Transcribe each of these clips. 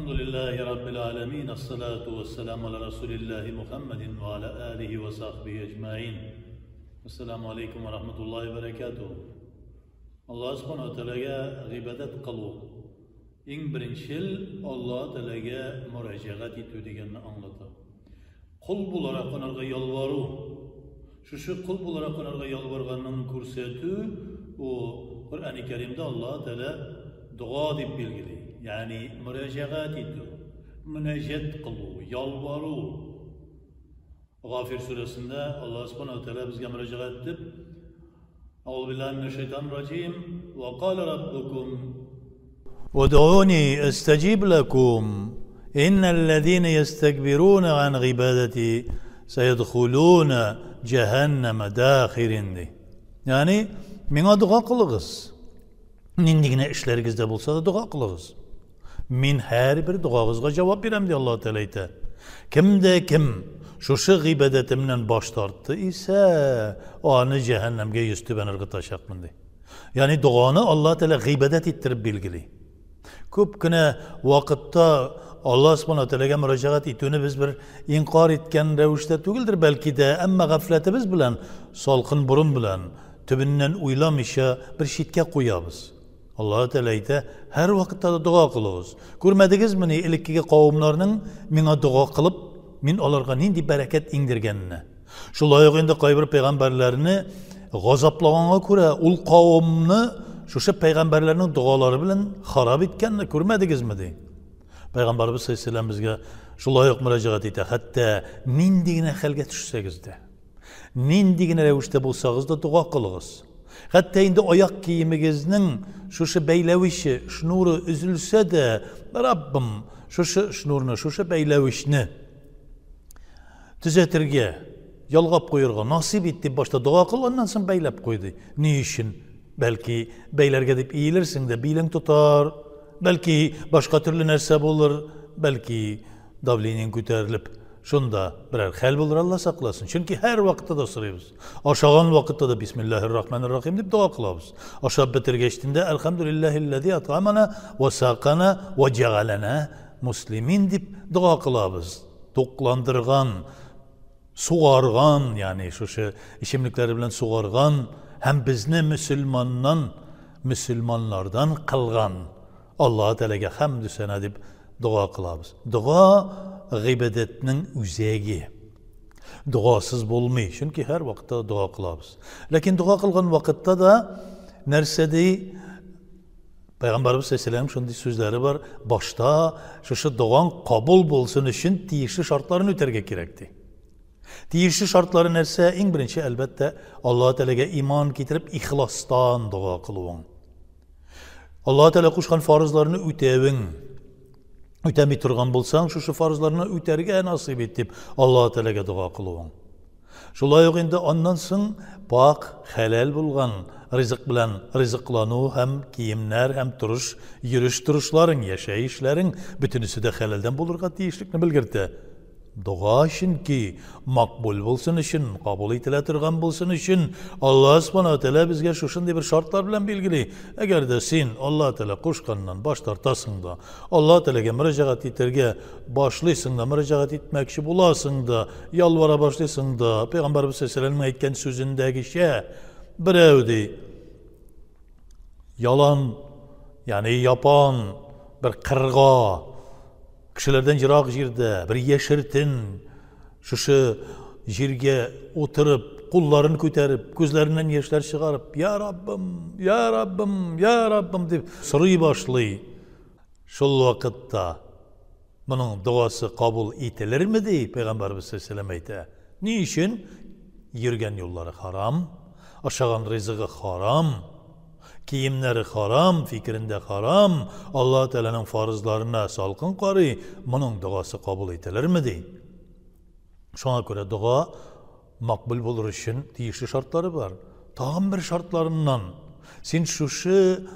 Әлхәмдүлилләһи раббил аләмин, ассалату вассаламу аля расулилләһи Мухаммадин ва аля алихи ва сахбихи әҗмәин. Ассаламу алейкум ва рахматуллаһи ва баракатуһ. Аллаһ субхана ва тәгаләгә гыйбадәт кылу иң беренчел Аллаһ Тәгаләгә мөрәҗәгать итү дигәнне аңлата. Кол буларак анарга ялвару, шушы кол буларак анарга ялварганын күрсәтү, ул Коръәни Кәримдә Аллаһ Тәгалә дога дип билгели. Ягъни мөрәҗәгать итү, мөнәҗәт кылу, ялвару. Гафир сүрәсендә Аллаһ Субхану ва Тәгалә безгә мөрәҗәгать итеп, Әгъузу биллаһи минәш шайтанир раҗим, ва кала раббукум Удуни астаҗиб лакум, иннәлләзина ястакбируна ан гыйбадати саядхулуна җәһәннәмә дахирин ди. Ягъни миңа дога кылыгыз. Нинди генә эшләрегездә булса да дога кылыгыз. Мин һәрбер догагызга җавап бирәм, ди Аллаһ Тәгалә әйтә. Кем дә кем шушы гыйбадәтемнән баш тартты исә, аны җәһәннәмгә йөзтүбән ыргытачакмын, ди. Ягъни доганы Аллаһ Тәгалә гыйбадәт иттереп билгели. Күп кенә вакытта Аллаһ Субхану Тәгаләгә мөрәҗәгать итүне без бер инкар иткән рәвештә түгелдер, бәлки дә, әмма гафләтебез белән, салкын борын белән, төбеннән уйламыйча бер читкә куябыз. Аллаһы Тәгалә әйтә, һәрвакытта да дога кылыгыз. Күрмәдегезмени элеккеге кавымнарның миңа дога кылып, мин аларга нинди бәрәкәт иңдергәнне? Шулай ук инде кайбер пәйгамбәрләрне газаплаганга күрә, ул кавымны шушы пәйгамбәрләрнең догалары белән харап иткәнне күрмәдегезме ди. Пәйгамбәрбез саллаллаһу безгә шулай ук мөрәҗәгать итә, хәтта нинди генә хәлгә төшсәгез дә, нинди генә рәвештә булсагыз да дога кылыгыз. Хәтта инде аяк киемегезнең шушы бәйләвече, шнуры өзелсә дә, Раббым, шушы шнурны, шушы бәйләвечне төзәтергә, ялгап куерга насыйп ит дип башта дога кыл, аннан соң бәйләп куй ди. Ни өчен? Бәлки бәйләргә дип иелерсең дә, билең тотар, бәлки башка төрле нәрсә булыр, бәлки давлениең күтәрелеп, шунда берәр хәл булыр, Алла сакласын. Чөнки һәр вакытта да сорыйбыз. Ашаган вакытта да бисмиллаһир рахманир рахим дип дога кылабыз. Ашап бетергәчтен дә әлхәмдүлиллаһилләзи ат'амана ва сакана ва җәгаләнә муслимин дип дога кылабыз. Тукландырган, сугарган, ягъни шушы эчемлекләре белән сугарган һәм безне мөселманнан, мөселманнардан кылган Аллаһ Тәгаләгә хәмдү сәна дип дога кылабыз. Дога гыйбадәтнең үзәге. Догасыз булмый, чөнки һәр вакытта дога кылабыз. Ләкин дога кылган вакытта да нәрсә ди? Пәйгамбәрбез саллаллаһу шундый сүзләре бар, башта шушы догаң кабул булсын өчен тиешле шартларын үтәргә кирәк ди. Тиешле шартлары нәрсә? Иң беренче, әлбәттә, Аллаһ Тәгаләгә иман китереп, ихластан дога кылуың. Аллаһ Тәгалә кушкан фарызларны үтәвең. Үтәми торган булсаң, шушы фарызларны үтәргә насыйп ит дип Аллаһ Тәгаләгә дога кылуың. Шулай ук инде аннан соң пак, хәләл булган ризык белән ризыклану һәм киемнәр һәм торыш, йөреш-торышларың, яшәешләрең бөтенесе дә хәләлдән булырга тиешлекне белгертә. Дога чөнки макбул булсын өчен, кабул ителә торган булсын өчен Аллаһ Субхану ва Тәгалә безгә шушындый бер шартлар белән билгели. Әгәр дә син Аллаһ Тәгалә кушканнан баш тартасың да, Аллаһ Тәгаләгә мөрәҗәгать итәргә башлыйсың да, мөрәҗәгать итмәкче буласың да, ялвара башлыйсың да, Пәйгамбәрбез саллаллаһу алейһи әйткән сүзендәгечә, берәү ди, ялан, ягъни япан бер кырга, кешеләрдән ерак җирдә, бер яшертен шушы җиргә утырып, кулларын күтәреп, күзләреннән яшьләр чыгарып, Я Раббым, Я Раббым, Я Раббым дип сорый башлый. Шул вакытта моның догасы кабул ителерме ди Пәйгамбәрбез саллаллаһу әйтә. Ни өчен? Йөргән юллары харам, ашаган ризыгы харам, киемнәре харам, фикерендә харам, Аллаһ Тәгаләнең фарызларына салкын карый, моның догасы кабул ителерме ди. Шуңа күрә дога макбул булыр өчен тиешле шартлары бар. Тагын бер шартларыннан син шушы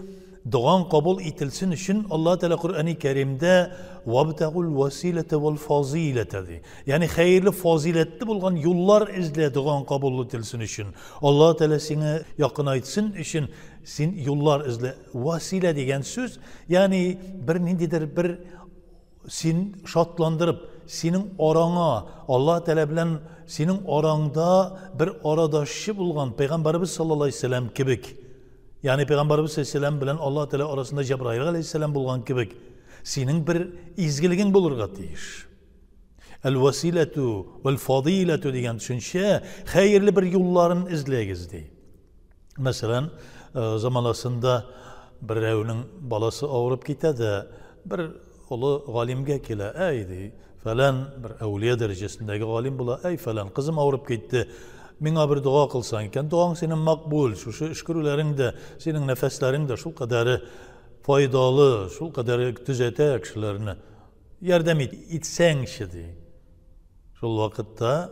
догаң кабул ителсен өчен Аллаһ Тәгалә Коръәни Кәримдә вабтагул василата вал фазилата ди. Ягъни хәерле фазиләтле булган юллар эзлә догаң кабул ителсен өчен. Аллаһ Тәгалә сине якынайтсын өчен син юллар эзлә. Василә дигән сүз, ягъни бер ниндидер бер Син шатландырып, синең араңа, Аллаһ Тәгалә белән синең араңда бер арадашчы булган Пәйгамбәребез саллаллаһу алейһи вәсәлләм кебек, ягъни Пәйгамбәребез саллаллаһу алейһи вәсәлләм белән Аллаһ Тәгалә арасында Җәбраил галәйһиссәлам булган кебек, синең бер изгелегең булырга тиеш. Әл-василәтү вәл-фадиләтү дигән төшенчә хәерле бер юлларын эзләгез ди. Мәсәлән, э, заманасында берәүнең баласы авырып китә дә, бер олы галимгә килә, әй ди, фәлән бер әүлия дәрәҗәсендәге галим була, әй фәлән, кызым авырып китте, миңа бер дога кылсаң икән, догаң синең макбул, шушы өшкерүләрең дә, синең нәфәсләрең дә шул кадәре файдалы, шул кадәре төзәтә кешеләрне. Ярдәм ит, итсәңче ди. Шул вакытта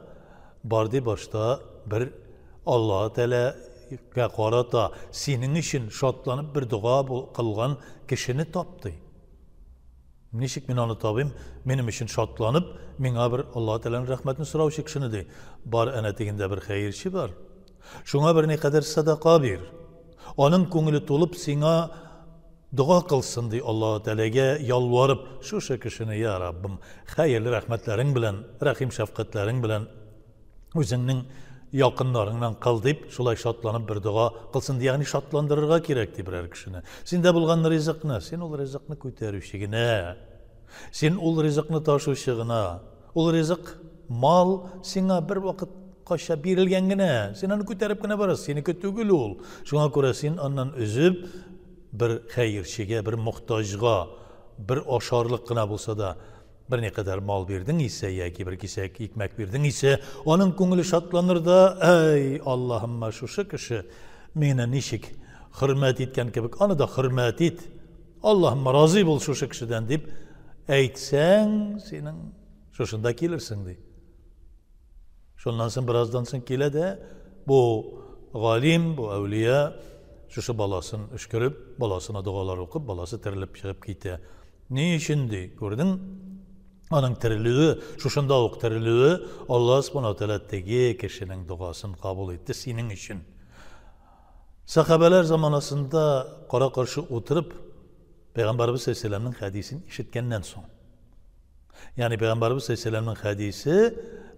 бар ди башта бер Аллаһ Тәгаләгә карата синең өчен шатланып бер дога кылган кешене тап ди. Ничек мин аны табыйм? Минем өчен шатланып, миңа бер Аллаһ Тәгаләнең рәхмәтен сораучы кешене ди. Бар әнә тегендә бер хәерче бар. Шуңа берникадәр садака бир. Аның күңеле тулып сиңа Дога кылсын, ди Аллаһы Тәгаләгә ялварып, шушы кешене, я Раббым, хәерле рәхмәтләрең белән, рәхим-шәфкатьләрең белән үзеңнең якыннарыңнан кыл дип, шулай шатланып бер дога кылсын, ди, ягъни шатландырырга кирәк, ди берәр кешене. Синдә булган ризыкны, син ул ризыкны күтәрүче генә. Син ул ризыкны ташучы гына. Ул ризык, мал сиңа бер вакыт кача бирелгән генә. Син аны күтәреп кенә барасың, синеке түгел ул. Шуңа күрә син аннан өзеп, бер хәерчегә, бер мохтаҗга, бер ашарлык кына булса да, берникадәр мал бирдең исә яки бер кисәк икмәк бирдең исә, аның күңеле шатланыр да, әй, Аллаһымма, шушы кеше мине ничек хөрмәт иткән кебек, аны да хөрмәт ит. Аллаһымма, разый бул шушы кешедән дип әйтсәң, синең шушында килерсең ди. Шуннан соң бераздан соң килә дә бу галим, бу әүлия шушы баласын өшкереп, баласына догалар укып, баласы терелеп чыгып китә. Ни өчен ди? Күрдең? Аның терелүе, шушында ук терелүе Аллаһ Субхану тәгалә теге кешенең догасын кабул итте синең өчен. Сахабәләр заманасында кара-каршы утырып, Пәйгамбәрбез саллаллаһу хәдисен ишеткәннән соң. Ягъни Пәйгамбәрбез саллаллаһу хәдисе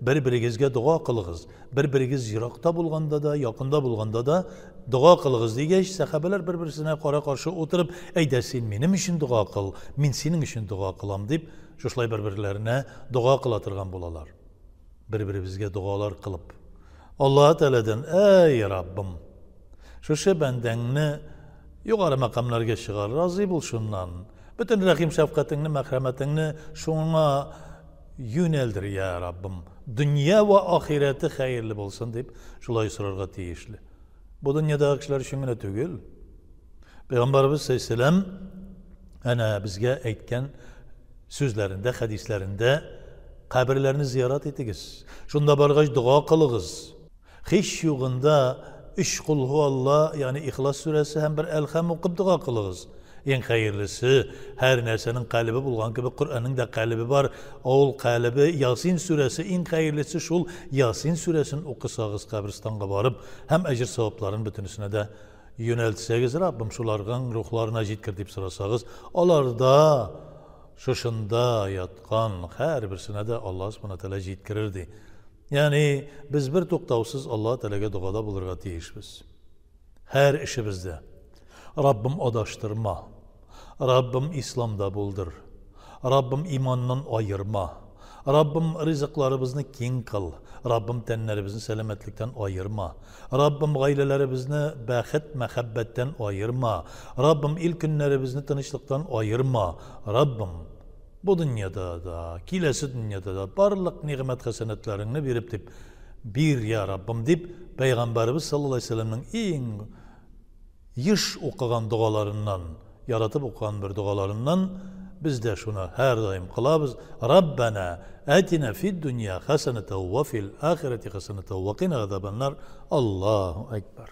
бер-берегезгә дога кылыгыз. Бер-берегез еракта булганда да, якында булганда да дога кылыгыз дигәч, сәхабәләр бер-берсенә кара-каршы утырып, әйдә син минем өчен дога кыл, мин синең өчен дога кылам дип, шушылай бер-берләренә дога кыла торган булалар. Бер-беребезгә догалар кылып. Аллаһ Тәгаләдән, әй Раббым, шушы бәндәңне югары мәкамнарга чыгар, разый бул шуннан. Бөтен рәхим шәфкатеңне, мәрхәмәтеңне шуңа юнәлдер, я Раббым. Дөнья вә ахирәте хәерле булсын дип, шулай сорарга тиешле. Бу дөньядагы кешеләр өчен генә түгел. Пәйгамбәребез саллаллаһу әнә безгә әйткән сүзләрендә, хәдисләрендә каберләрне зиярат итегез. Шунда баргач дога кылыгыз. Һич югында өч кул Алла, ягъни Ихлас сүрәсе һәм бер Әлхәм укып дога кылыгыз. Иң хәерлесе, һәр нәрсәнең калебе булган кебек, Коръәннең дә калебе бар. Ул калебе Ясин сүрәсе, иң хәерлесе шул Ясин сүрәсен укысагыз каберстанга барып һәм әҗер савапларын бөтенесенә дә юнәлтсәгез, Раббым, шуларның рухларына җиткер дип сорасагыз, аларда шушында яткан һәрберсенә дә Аллаһ Субхана Тәгалә җиткерер ди. Ягъни без бер туктаусыз Аллаһ Тәгаләгә догада булырга тиешбез. Һәр эшебездә. Раббым адаштырма. Раббым исламда булдыр. Раббым иманнан аерма. Раббым ризыкларыбызны киң кыл. Раббым тәннәребезне сәламәтлектән аерма. Раббым гаиләләребезне бәхет, мәхәббәттән аерма. Раббым ил көннәребезне тынычлыктан аерма. Раббым бу дөньяда да, киләсе дөньяда да барлык нигъмәт хәсәнәтләреңне биреп дип бир, я Раббым дип Пәйгамбәребез саллаллаһу алейһи вәсәлләмнең иң еш укыган догаларыннан, яратып укыган бер догаларыннан без дә шуны һәрдаим кылабыз. Раббана атина фид дөнья хәсәнәтә ва фил ахирәти хәсәнәтә ва кина газабаннар. Аллаһу акбар.